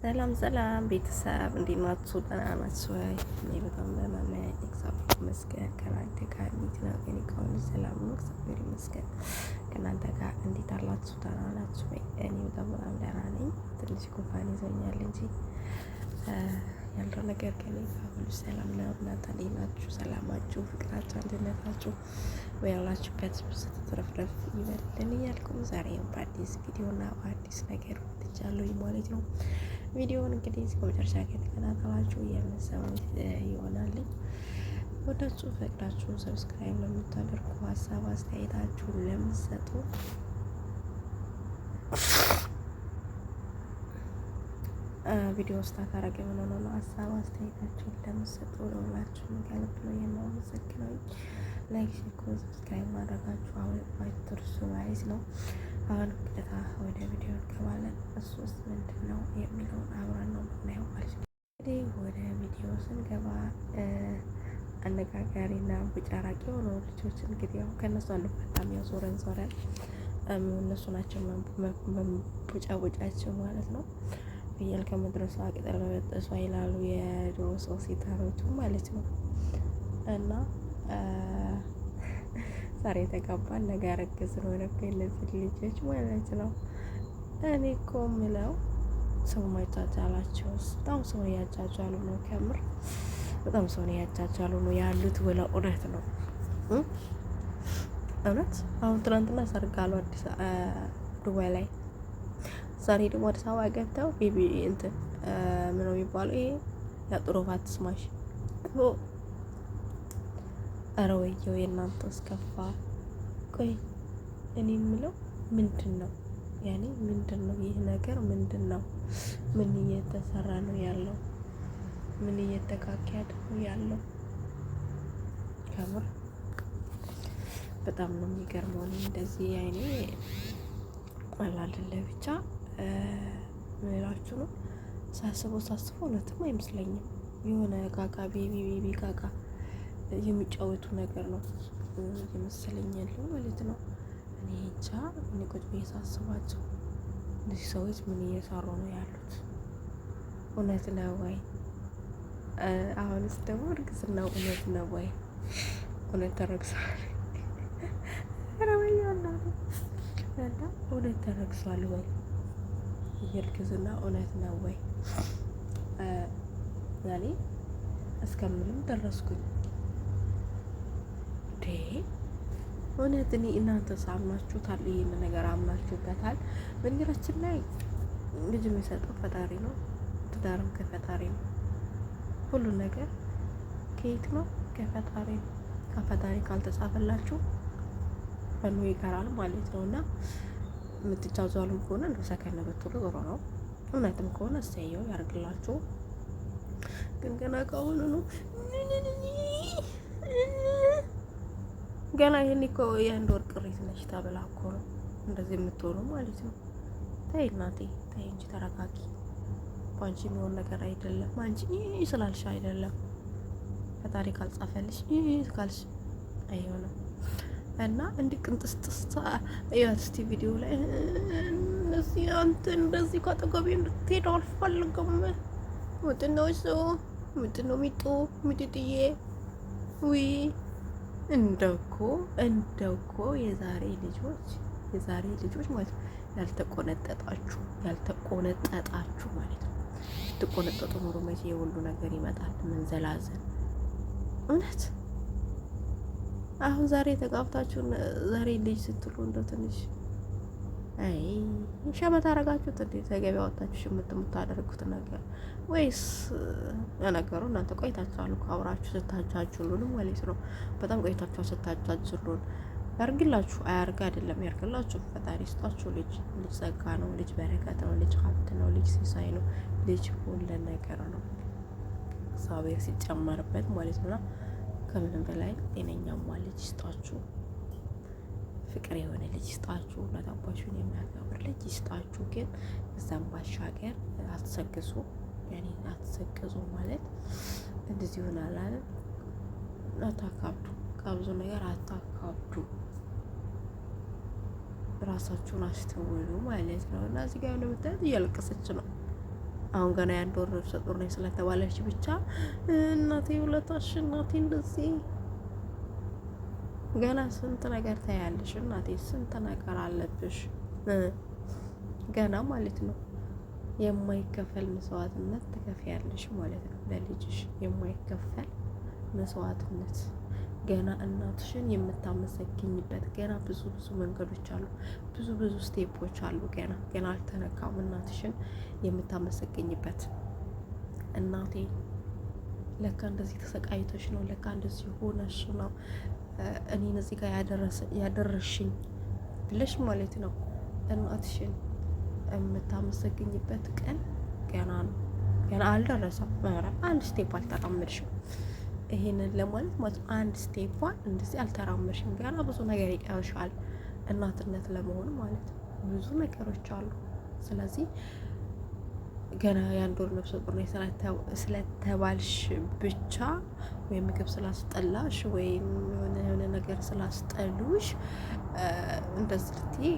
ሰላም ሰላም ቤተሰብ እንዴት ናችሁ? ደህና ናችሁ ወይ? እኔ በጣም ደህና ነኝ፣ እግዚአብሔር ይመስገን። ከእናንተ ጋር እንዴት ነው? እኔ ከሁሉ ሰላም ነው፣ እግዚአብሔር ይመስገን። ከእናንተ ጋር እንዴት አላችሁ? ደህና ናችሁ ወይ? እኔ በጣም በጣም ደህና ነኝ። ትንሽ ጉንፋን ይዞኛል እንጂ ያለው ነገር ከእኔ ጋር ሁሉ ሰላም ነው። እናንተ እንዴት ናችሁ? ሰላማችሁ፣ ፍቅራችሁ፣ አንድነታችሁ ያላችሁበት ብዙ ተትረፍረፍ ይበልልን እያልኩ ዛሬም በአዲስ ቪዲዮና በአዲስ ነገር መጥቻለሁ ማለት ነው። ቪዲዮውን እንግዲህ እስከ መጨረሻ ከተከታተላችሁ የምትሰሙት ይሆናልኝ። ወዳችሁ ፈቅዳችሁ subscribe ለምታደርጉ፣ ሀሳብ አስተያየታችሁ ለምትሰጡ፣ ቪዲዮ ውስጥ አካረገ ምን ሆኖ ነው፣ ሀሳብ አስተያየታችሁን ለምትሰጡ ለሁላችሁም ከልብ ነው የማመሰግነው። Like፣ share፣ subscribe ማድረጋችሁ አሁን አትርሱ ማለት ነው። አሁን ቀጥታ ወደ ቪዲዮ እንገባለን። እሱስ ምንድን ነው የሚለውን አብረን ነው የምናየው ማለት ነው። እንግዲህ ወደ ቪዲዮ ስንገባ አነጋጋሪና ቡጫራቂ የሆኑ ልጆች እንግዲህ ያው ከእነሱ አንፈታም። ያው ዞረን ዞረን እነሱ ናቸው ቡጫ ቡጫቸው ማለት ነው። ፍየል ከመድረሷ ቅጠል መበጠሷ ይላሉ የድሮ ሰው ሲተረቱ ማለት ነው። እና ዛሬ የተጋባን ነገ ያረገዝን ሆነ እኮ የእነዚህ ልጆች ማለት ነው። እኔ እኮ ምለው ሰው ማይቻቻላቸው በጣም ሰው እያቻቻሉ ነው። ከምር በጣም ሰው እያቻቻሉ ነው ያሉት። ብለው እውነት ነው እውነት። አሁን ትናንትና ሰርግ አሉ አዲስ ዱባይ ላይ፣ ዛሬ ደግሞ አዲስ አበባ ገብተው baby እንትን ምነው የሚባለው ይሄ ያጥሮባት ስማሽ። ኧረ ወየው የእናንተ እስከፋ። ቆይ እኔ የምለው ምንድን ነው ያኔ ምንድን ነው ይህ ነገር? ምንድን ነው? ምን እየተሰራ ነው ያለው? ምን እየተካሄደ ነው ያለው? ከምር በጣም ነው የሚገርመው። እኔ እንደዚህ አይኔ አላደለ ብቻ ምን እላችሁ ነው ሳስበው ሳስበው እውነትም አይመስለኝም። የሆነ ጋጋ baby baby ጋጋ የሚጫወቱ ነገር ነው እየመሰለኝ ያለው ማለት ነው። እኔ እንጃ። እኔ ቁጭ ብዬ ሳስባቸው እነዚህ ሰዎች ምን እየሰሩ ነው ያሉት? እውነት ነው ወይ? አሁንስ ደግሞ እርግዝናው እውነት ነው ወይ? እውነት ተረግሷል? እና እውነት ተረግሷል ወይ? ይህ እርግዝና እውነት ነው ወይ? እኔ እስከምንም ደረስኩኝ። እውነት እኔ እናንተ አምናችሁታል? ይህን ነገር አምናችሁበታል? በነገራችን ላይ ልጅ የሚሰጠው ፈጣሪ ነው። ትዳርም ከፈጣሪ ነው። ሁሉ ነገር ከየት ነው? ከፈጣሪ ነው። ከፈጣሪ ካልተጻፈላችሁ በኑ ይቀራል ማለት ነው። እና የምትጃጃሉም ከሆነ እንደው ሰከን ብትሉ ጥሩ ነው። እውነትም ከሆነ እሰየው ያርግላችሁ። ግን ገና ከአሁኑ ነው ገና ይሄን እኮ የአንድ ወር ቅሪት ነች ተብላ እኮ ነው እንደዚህ የምትሆኑ ማለት ነው። ተይ እናቴ ተይ እንጂ ተረጋጊ። በአንቺ የሚሆን ነገር አይደለም። አንቺ ስላልሽ አይደለም፣ ፈጣሪ ካልጻፈልሽ ካልሽ አይሆንም። እና እንዲህ ቅንጥስጥስ እያት እስቲ ቪዲዮ ላይ እነዚህ አንተ እንደዚህ ካጠገቤ እንድትሄድ አልፈልግም። ምንድን ነው እሱ? ምንድን ነው ሚጡ ሚጥጥዬ? ውይ እንደኮ እንደኮ የዛሬ ልጆች የዛሬ ልጆች ማለት ነው ያልተቆነጠጣችሁ ያልተቆነጠጣችሁ ማለት ነው። ስትቆነጠጡ ኖሮ መቼ የሁሉ ነገር ይመጣል? መንዘላዘል እውነት አሁን ዛሬ ተጋብታችሁ ዛሬ ልጅ ስትሉ እንደው ትንሽ አይ ሸመት አረጋችሁት እንዴ? ተገቢ አወጣችሁ ሽምት የምታደርጉት ነገር ወይስ ለነገሩ እናንተ ቆይታችኋል እኮ አብራችሁ ስታጃጅሉንም ማለት ነው። በጣም ቆይታችኋል ስታጃጅሉን። ያርግላችሁ አያርግ አይደለም ያርግላችሁ፣ ፈጣሪ ስጣችሁ። ልጅ ልጅ ጸጋ ነው። ልጅ በረከት ነው። ልጅ ሀብት ነው። ልጅ ሲሳይ ነው። ልጅ ሁለ ነገር ነው። እግዚአብሔር ሲጨመርበት ማለት ነው። ከምንም በላይ ጤነኛማ ልጅ ስጣችሁ። ፍቅር የሆነ ልጅ ይስጣችሁ። እናት አባታችሁን የሚያከብር ልጅ ይስጣችሁ። ግን እዛም ባሻገር አትሰግዙ። ያኔ አትሰግዙ ማለት እንደዚህ ይሆናል አይደል? አታካብዱ፣ ከብዙ ነገር አታካብዱ። ራሳችሁን አስተውሉ ማለት ነው። እና እዚህ ጋር እንደምታዩት እያለቀሰች ነው። አሁን ገና የአንድ ወር ነፍሰ ጡር ነኝ ስለተባለች ብቻ እናቴ ውለታሽ፣ እናቴ እንደዚህ፣ ገና ስንት ነገር ታያለሽ እናቴ፣ ስንት ነገር አለብሽ ገና ማለት ነው። የማይከፈል መስዋዕትነት ትከፍያለሽ ማለት ነው። ለልጅሽ የማይከፈል መስዋዕትነት፣ ገና እናትሽን የምታመሰግኝበት ገና ብዙ ብዙ መንገዶች አሉ፣ ብዙ ብዙ step ኦች አሉ። ገና ገና አልተነካም። እናትሽን የምታመሰግኝበት፣ እናቴ ለካ እንደዚህ ተሰቃይተሽ ነው፣ ለካ እንደዚህ ሆነሽ ነው እኔን እዚህ ጋር ያደረሽኝ ብለሽ ማለት ነው እናትሽን የምታመሰግኝበት ቀን ገና ነው። ገና አልደረሰም። ኧረ አንድ step አልተራመድሽም። ይሄንን ለማለት ማለት አንድ step ኧን እንደዚህ አልተራመድሽም። ገና ብዙ ነገር ይቀርሻል እናትነት ለመሆን ማለት ነው። ብዙ ነገሮች አሉ። ስለዚህ ገና የአንድ ወር ነፍሰ ጡር ነኝ ስለተባልሽ ብቻ ወይም ምግብ ስላስጠላሽ ወይም የሆነ የሆነ ነገር ስላስጠሉሽ እንደዚህ ልትይ።